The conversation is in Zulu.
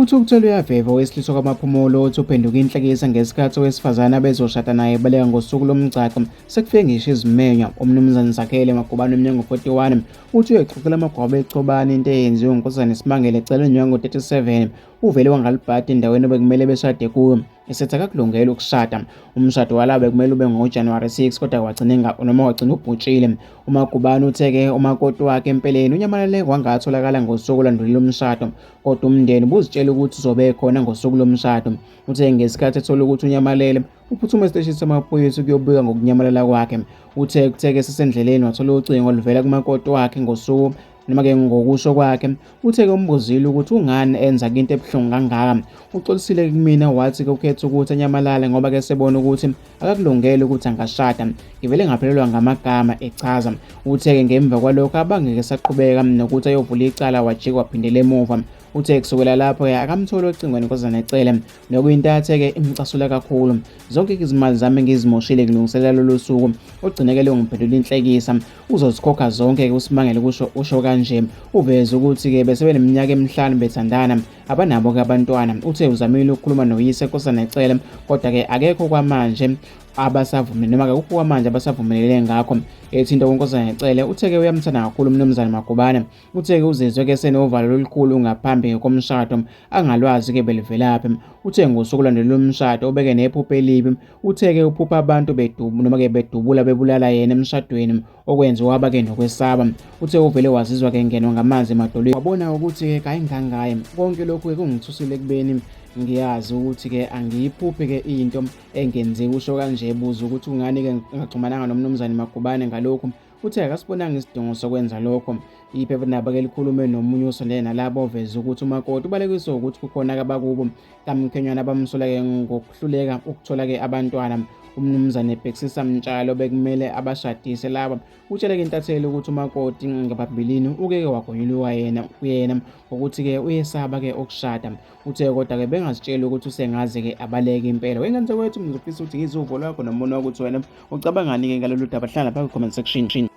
Uthukuthele uyaveva owesilisa kwaMaphumulo othi uphenduke inhlekisa ngesikhathi owesifazane abezoshada naye ebaleka ngosuku lomgcagco sekufike ngisho izimenywa. UMnumzane Zakhele Magubane Mnyango 41 uthi uyexoxela amagwaba echobane into eyenziwe uNkosazana Simangele Cele Mnyango 37 uvele wangalibhadi endaweni obekumele beshade kuyo esethi akakulungele ukushada. Umshado walaba bekumele ube ngoJanuwari 6 kodwa wagcina noma wagcina ubhuntshile. UMagubane uthe-ke umakoti wakhe empeleni unyamalale wangatholakala ngosuku olwandulela umshado kodwa umndeni ubuzitshela ukuthi uzobe ekhona ngosuku lomshado. Uthe ngesikhathi ethola ukuthi unyamalele uphuthuma esiteshini samaphoyisa ukuyobika ngokunyamalala kwakhe. Uthe kuthe-ke sesendleleni wathola ucingo oluvela kumakoti wakhe ngosuku noma-ke ngokusho kwakhe uthe-ke umbuzile ukuthi kungani enza into ebuhlungu kangaka. Uxolisile kumina wathi-ke ukhetha ukuthi anyamalale ngoba-ke sebona ukuthi akakulungele ukuthi angashada. Ngivele ngaphelelwa ngamagama, echaza. Uthe-ke ngemva kwalokho abangeke saqhubeka nokuthi ayovula icala wajika waphindela emuva. Uthe kusukela lapho-ke akamtholi ocingweni uNkosazana Cele nokuyinto athe-ke imcasula kakhulu. Zonke izimali zami ngizimoshile ngilungiselela lolu suku ogcine-ke lungiphendula inhlekisa. Uzozikhokha zonke-ke uSimangele kusho usho kanje. Uveze ukuthi-ke bese beneminyaka emihlanu bethandana abanabo-ke abantwana. Uthe uzamile ukukhuluma noyise Nkosazana Cele kodwa-ke akekho kwamanje abasavumile noma akukho kwamanje abasavumelene ngakho. Ethinta uNkosazana Cele uthe-ke uyamthanda kakhulu uMnumzane Magubane. Uthe-ke uzizwe-ke senovalo olukhulu ngaphambi komshado angalwazi-ke belivelaphi. Uthe ngosuku olwandulela umshado ubeke nephupho elibi. Uthe-ke uphupha abantu bedubu noma-ke bedubula bebulala yena emshadweni okwenze waba-ke nokwesaba. Uthe uvele wazizwa-ke engenwa ngamanzi emadolweni wabona ukuthi-ke kayingangaye. Konke lokhu-ke kungithusile ekubeni ngiyazi ukuthi-ke angiyiphuphi-ke into engenzeki, usho kanje ebuza ukuthi kungani-ke ngingaxhumananga noMnumzane Magubane ngalokhu. Uthe akasibonanga isidingo sokwenza lokho. Iphephandaba-ke likhulume nomunye osondele nalabo oveze ukuthi umakoti ubalekiswe ukuthi kukhona abakubo kamkhenywana abamsola-ke ngokuhluleka ukuthola-ke abantwana. UMnumzane Bhekisisa Mtshalo bekumele abashadise laba. Utshele-ke intatheli ukuthi umakoti ngaphambilini ukeke wagonyuluka yena kuyena ngokuthi-ke uyesaba-ke ukushada. Uthe kodwa-ke bengazitsheli ukuthi usengaze-ke abaleke impela. Wengane kwethu ngizofisa ukuthi ngizwe uvo lwakho nombono wakho ukuthi wena ucabangani-ke ngalolu daba. Hlala lapha kwi-comment section.